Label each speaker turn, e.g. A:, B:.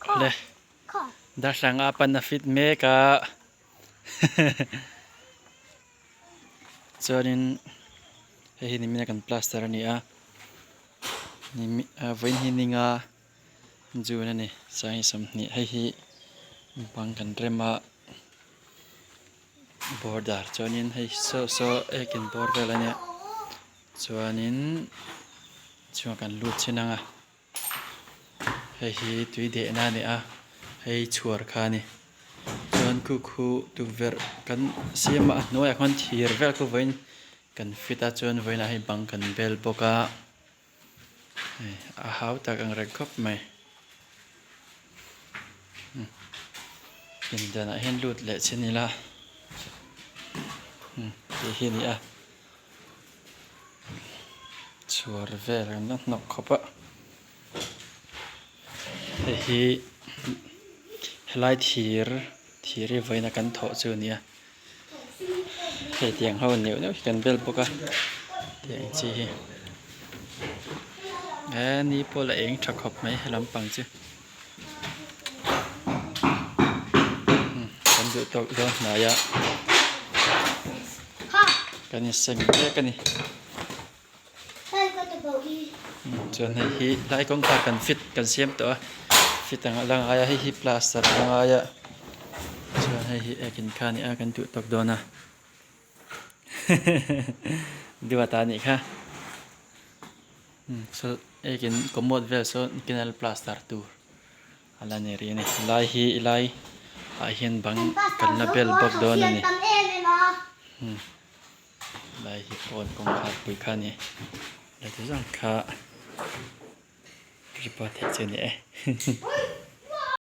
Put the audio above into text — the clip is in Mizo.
A: Le darthlalang a pan a fit mek a chuanin hei hi nimin a kan plaster a ni a vawiin hi ninga June a ni sang 20 hei hi bang kan rem a border chuanin hei saw saw ekin bawr vel a nia chuanin chhungah kan lut chin ang a. Hei hi tui dehna a ni a, hei chhuar kha a ni. Chuan khu khu tukverh kan siam a, a hnuaiah khuan thir vel khu vawiin kan fit a, chuan vawiinah hei bang kan bel bawk a, hei a hau tak ang reng khawp mai. Pindanah hian lut leh chin ila tih hi a ni a. Chhuar vel an la hnawk khawp a hei hi helai thir thir hi vawiin a kan thawh chu a ni a hei tiang ho neuh neuh hi kan bel bawk a tiang chi hi he ni pawh la eng tha khawp mai he lampang chu kan duh tawk dawn hnai a kan insem mek a ni chuan hei hi lai kawngkhar kan fit kan siam tawh a fit ang a la ngai a hei hi plaster a la ngai a chuan hei hi ekin kha a ni a kan duh tawk dawn a duat a nih kha. Saw ekin commode vel saw kinal plaster tur a la ni rih a ni lai hi lai ah hian bang kan la bel bawk dawn a ni lai hi pawn kawngkhar pui kha a ni la ti zawng kha report theih chu a ni e.